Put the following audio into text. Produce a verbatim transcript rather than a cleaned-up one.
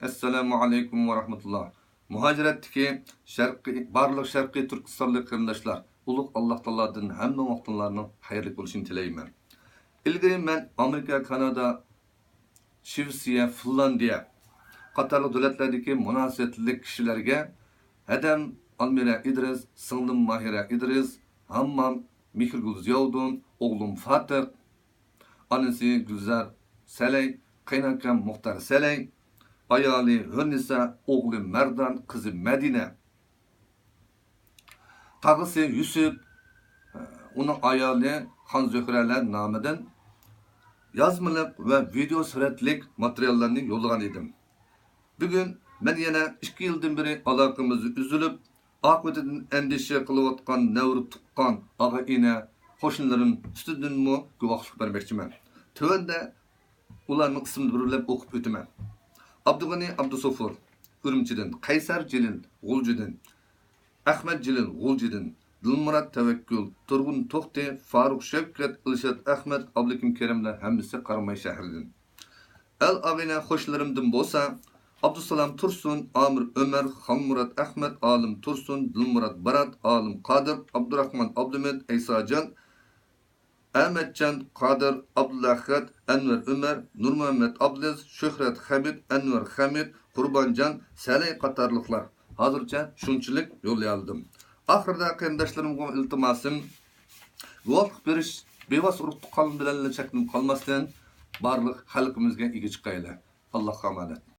ئەسسالامۇ ئەلەيكۇم ۋە رەھمەتۇللا. مۇھاجىرەتتىكى شەرقىي، بارلىق شەرقىي تۈركىستانلىق قېرىنداشلار، ئۇلۇغ ئاللاھ تائالادىن ھەممە ۋاقتىڭلارنىڭ خەيرلىك بولۇشىنى تىلەيمەن. ئىلگىرى مەن ئامېرىكا، كانادا، شىۋېتسىيە، فىنلاندىيە قاتارلىق دۆلەتلەردىكى مۇناسىۋەتلىك كىشىلەرگە ھەدەم ئالمىرە ئىدرىس، سىڭلىم ماھىرە ئىدرىس، ھاممام، مېھرىگۈل زىياۋۇدۇن، ئوغلۇم فاتىق، ئانىسى گۈلزار سەلەي، قېيىنئاكام مۇختار سەلەي، ئايالى ھۆرنىسا، ئوغلى مەردان، قىزى مەدىنە، تاغىسى يۈسۈپ، ئۇنىڭ ئايالى خانزۆھرەلەر نامىدىن يازمىلىق ۋە ۋىدېئو سۈرەتلىك ماتېرىياللارنى يوللىغان ئىدىم. بۈگۈن مەن يەنە ئىككى يىلدىن بېرى ئالاقىمىز ئۈزۈلۈپ، ئاقىۋىتىدىن ئەندىشە قىلىۋاتقان نەۋرە تۇغقان، ئاغا-ئىنى، قوشنىلىرىم ئۈستىدىنمۇ گۇۋاھلىق بەرمەكچىمەن. تۆۋەندە ئۇلارنىڭ ئىسمىنى بىر-بىرلەپ ئوقۇپ ئۆتىمەن. ئابدۇغېنى ئابدۇسوفۇر، ئۈرۈمچىدىن، قەيسەر جېلىل، غۇلجىدىن، ئەخمەت جېلىل، غۇلجىدىن، دىلمۇرات تەۋەككۈل، تۇرغۇن توختى، فاروق شەۋكەت، ئىلشات ئەخمەت، ئابلىكىم كېرەملەر ھەممىسى قاراماي شەھىرىدىن. ئەل ئاغىنە قوشنىلىرىمدىن بولسا، ئابدۇسالام تۇرسۇن، ئامىر ئۆمەر، خانمۇرات ئەخمەت، ئالىم تۇرسۇن، دىلمۇرات بارات، ئالىم قادىر، ئابدۇراخمان ئابلىمىت، ئەيساجان، ئەمەتجان قادىر، ئابدۇللا ئەخەت، ئەنۋەر ئۆمەر، نۇرمۇھەممەت ئابلىز، شۆھرەت خەمىت، ئەنۋەر خەمىت، قۇربانجان، سەلەي قاتارلىقلار. ھازىرچە شۇنچىلىك يوللىيالىدىم. ئاخىرىدا قېرىنداشلىرىمغا ئىلتىماسىم، گۇۋاھلىق بېرىش بىۋاسىتە ئۇرۇق-تۇغقان بىلەنلا چەكلىنىپ قالماستىن، بارلىق خەلقىمىزگە ئىگە چىقايلى. ئاللاھقا ئامانەت.